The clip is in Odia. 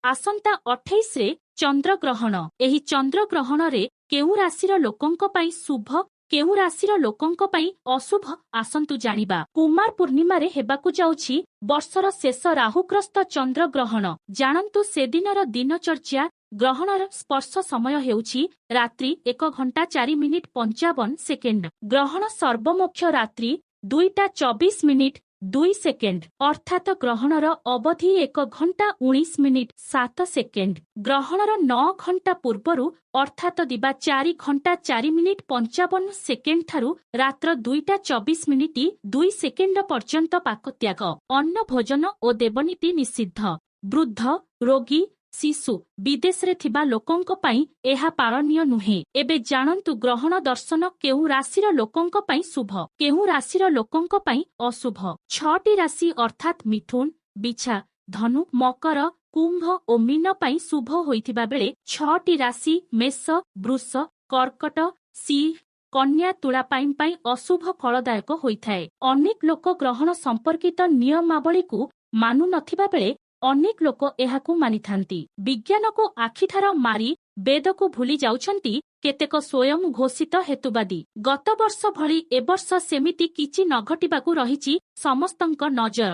ଆସନ୍ତା 28ରେ ଚନ୍ଦ୍ରଗ୍ରହଣ। ଏହି ଚନ୍ଦ୍ରଗ୍ରହଣରେ କେଉଁ ରାଶିର ଲୋକଙ୍କ ପାଇଁ ଶୁଭ, କେଉଁ ରାଶିର ଲୋକଙ୍କ ପାଇଁ ଅଶୁଭ, ଆସନ୍ତୁ ଜାଣିବା। କୁମାର ପୂର୍ଣ୍ଣିମାରେ ହେବାକୁ ଯାଉଛି ବର୍ଷର ଶେଷ ରାହୁଗ୍ରସ୍ତ ଚନ୍ଦ୍ରଗ୍ରହଣ। ଜାଣନ୍ତୁ ସେଦିନର ଦିନଚର୍ଯ୍ୟା। ଗ୍ରହଣର ସ୍ପର୍ଶ ସମୟ ହେଉଛି ରାତ୍ରି 1 ଘଣ୍ଟା 4 ମିନିଟ୍ 55 ସେକେଣ୍ଡ। ଗ୍ରହଣ ସର୍ବମୋକ୍ଷ ରାତ୍ରି 2ଟା 24 ମିନିଟ୍ 2 ସେକେଣ୍ଡ, ଅର୍ଥାତ ଗ୍ରହଣର ଅବଧି 1 ଘଣ୍ଟା 19 ମିନିଟ୍ 7 ସେକେଣ୍ଡ। ଗ୍ରହଣର 9 ଘଣ୍ଟା ପୂର୍ବରୁ, ଅର୍ଥାତ ଦିବା 4 ଘଣ୍ଟା 4 ମିନିଟ୍ 55 ସେକେଣ୍ଡ ଠାରୁ ରାତ୍ର 2ଟା 24 ମିନିଟ୍ 2 ସେକେଣ୍ଡ ପର୍ଯ୍ୟନ୍ତ ପାକତ୍ୟାଗ, ଅନ୍ନ ଭୋଜନ ଓ ଦେବନୀତି ନିଷିଦ୍ଧ। ବୃଦ୍ଧ, ରୋଗୀ, ଶିଶୁ, ବିଦେଶରେ ଥିବା ଲୋକଙ୍କ ପାଇଁ ଏହା ପାଳନୀୟ ନୁହେଁ। ଏବେ ଜାଣନ୍ତୁ ଗ୍ରହଣ ଦର୍ଶନ କେଉଁ ରାଶିର ଲୋକଙ୍କ ପାଇଁ ଶୁଭ, କେଉଁ ରାଶିର ଲୋକଙ୍କ ପାଇଁ ଅଶୁଭ। 6ଟି ରାଶି ଅର୍ଥାତ୍ ମିଥୁନ, ବିଛା, ଧନୁ, ମକର, କୁମ୍ଭ ଓ ମୀନ ପାଇଁ ଶୁଭ ହୋଇଥିବା ବେଳେ 6ଟି ରାଶି ମେଷ, ବୃଷ, କର୍କଟ, ସିଂହ, କନ୍ୟା, ତୁଳା ପାଇଁ ଅଶୁଭ ଫଳଦାୟକ ହୋଇଥାଏ। ଅନେକ ଲୋକ ଗ୍ରହଣ ସମ୍ପର୍କିତ ନିୟମାବଳୀକୁ ମାନୁ ନଥିବା ବେଳେ ଅନେକ ଲୋକ ଏହାକୁ ମାନିଥାନ୍ତି। ବିଜ୍ଞାନକୁ ଆଖିଠାର ମାରି ବେଦକୁ ଭୁଲି ଯାଉଛନ୍ତି କେତେକ ସ୍ୱୟଂ ଘୋଷିତ ହେତୁବାଦୀ। ଗତବର୍ଷ ଭଳି ଏବର୍ଷ ସେମିତି କିଛି ନ ଘଟିବାକୁ ରହିଛି ସମସ୍ତଙ୍କ ନଜର।